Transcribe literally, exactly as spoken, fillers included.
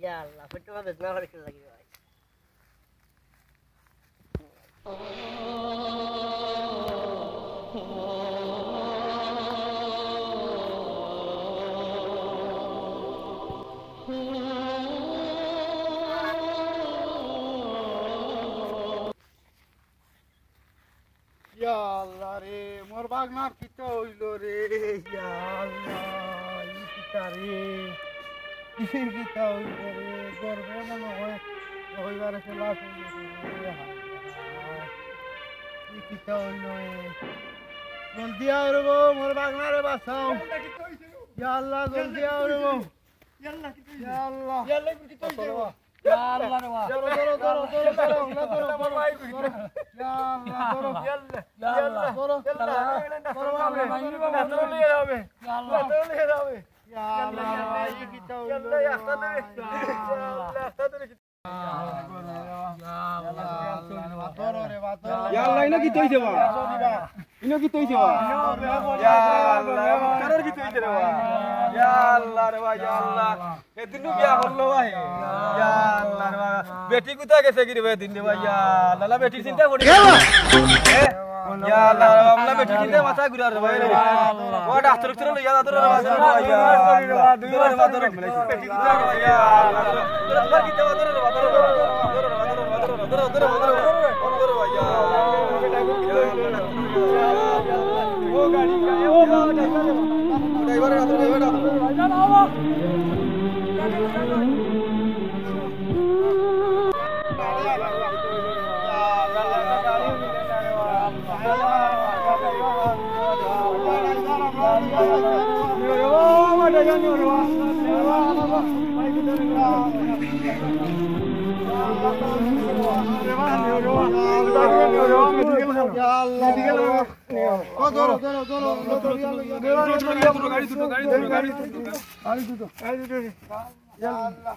ইয়া আল্লাহ, পেটটা বেদনা করে খেলে লাগে ভাই। ইয়া আল্লাহ রে, মোর বাগনার কিতা অইলো রে? ইয়া আল্লাহ, ই কিতা রে? ই কিতা অইলো রে? গর্বে মনে হয়, অইবারে ফেলা ফেলি রে। হায় হায়। ই কিতা অইলো রে? জলদি আও রে বউ, মোর বাগনারে বাঁচাও। ইয়া আল্লাহ, জলদি আও রে বউ। ইয়া আল্লাহ, কিতা অইছে? ইয়া আল্লাহ। ইয়া আল্লাহ, কিতা অইছে? ইয়া আল্লাহ রে বাবা। ধরো, ধরো, ধরো, ধরো, ধরো, ধরো, ধরো, ধরো। ইয়া আল্লাহ, ধরো। ইয়া আল্লাহ, ইয়া আল্লাহ, ধরো। ইয়া আল্লাহ, ধরো, ইয়া আল্লাহ, ধরো, ধরো, ধরো, ধরো। ইয়া আল্লাহ। ইয়া আল্লাহ, ইয়া আল্লাহ, ই কিতা অইলো রে ভাই? ইয়া আল্লাহ। ইয়া আল্লাহ, ইনো কিতা অইছে বা? ইনো কিতা অইছে বা? ইয়া আল্লাহ, কারোর কিতা অইছে রে বা? ইয়া আল্লাহ রে বা, ইয়া আল্লাহ। এদিন বিয়া করলো ভাই। ইয়া আল্লাহ রে বা। বেটি কোথায় গেছে কি রে বা এদিন রে বা? ইয়া আল্লাহ, বেটির চিন্তা করি। এ? ইয়া আল্লাহ রে বা, আমরা বেটির চিন্তা মাথা ঘুরে রে ভাই। ও ডাক্তার, ডাক্তার লইয়া যা, ধরো রে বা, ধরো রে বা, ইয়া আল্লাহ। ধরো রে বা, ধরো। বেটি কোথায় রে বা? ইয়া আল্লাহ।